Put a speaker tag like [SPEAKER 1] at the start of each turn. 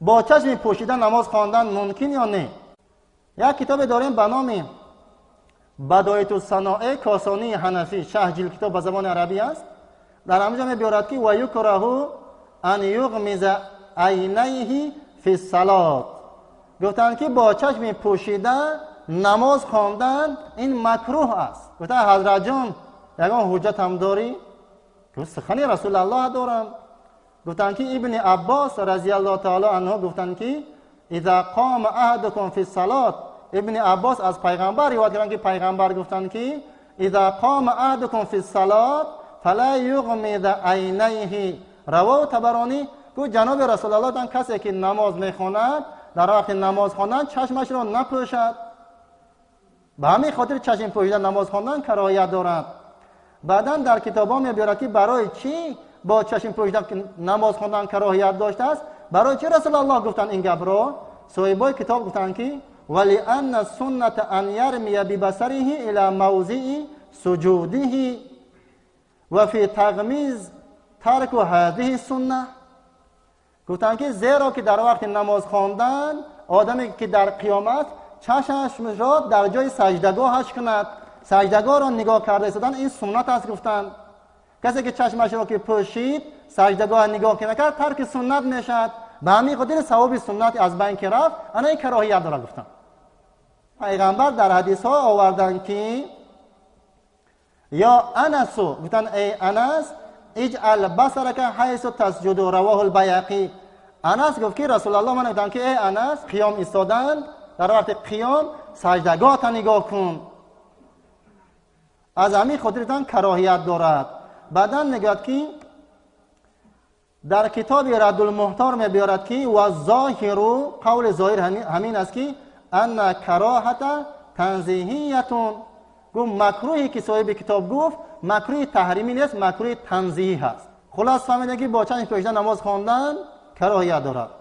[SPEAKER 1] Бо чашми пӯшида намоз хондан мумкин ё не? Як китобе дорем ба номи Бадоиту Саноэ Косонии Ҳанафӣ, 6 ҷилд китоб, ба забони арабӣ аст. Дар ҳаминҷо мебиёрад, ки ва юкраҳу ан юғмиза айнайҳи фи салот. Гуфтанд, ки бо чашми пӯшида намоз хондан ин макрӯҳ аст. Гуфтанд: «Ҳазратҷон, ягон ҳуҷҷатам дорӣ?» Гуфт: «Сухани Расулаллоҳ дорам». Гуфтанд, ки Ибни Аббос разиаллоҳу таоло анҳу гуфтанд, ки иза қома аҳадукум фи салот. Ибни Аббос аз пайғамбар ривоят карданд, ки пайғамбар гуфтанд, ки иза қома аҳадукум фи салот фала юғмиза айнайҳи. Равоҳу Табаронӣ. Гуфт ҷаноби Расулаллоҳ: касе ки намоз мехонад, дар вақти намоз хондан чашмашро напӯшад. Ба ҳамин хотир чашм пӯшида намоз хондан кароҳият дорад. Баъдан дар китобҳо мебиёрад, ки барои чӣ бо чашм пӯшида намоз хондан кароҳият доштааст, барои чӣ Расулаллоҳ гуфтанд ин гапро. Соҳибои китоб гуфтанд, ки валианна сунната ан ярмия бибасариҳи ила мавзии суҷудиҳи ва фи тағмиз тарку ҳазиҳи сунна. Гуфтанд, ки зеро ки дар вақти намоз хондан одаме ки дар қиём аст, чашмашро дар ҷои саҷдагоҳаш кунад, саҷдагоҳро нигоҳ карда истодан ин суннат аст. Гуфтанд, касе ки чашмашро ки пӯшид, саҷдагоҳ нигоҳ ки накард, тарки суннат мешавад. Ба ҳамин хотир савоби суннат аз байн ки рафт, ана ин кароҳият дорад, гуфтанд. Пайғамбар дар ҳадисҳо оварданд, ки ё Анасу, гуфтанд: «Эй Анас, иҷъал басарака ҳайсу тасҷуду». Равоҳу Байҳақӣ. Анас гуфт, ки Расулаллоҳ ман гуфтанд, ки эй Анас, қиём истодан, дар вақти қиём саҷдагоҳта нигоҳ кун. Аз ҳамин хотиртан кароҳият дорад. Баъдан мегӯяд, ки дар китоби Раддулмуҳтор мебиёрад, ки ва зоҳиру, қавли зоҳир ҳамин аст, ки анна кароҳата танзиҳиятун. Гуфт, макрӯҳе ки соҳиби китоб гуфт, макрӯҳи таҳримӣ нест, макрӯҳи танзиҳӣ ҳаст. Хулос, фаҳмида, ки бо чашм пӯшида намоз хондан кароҳият дорад.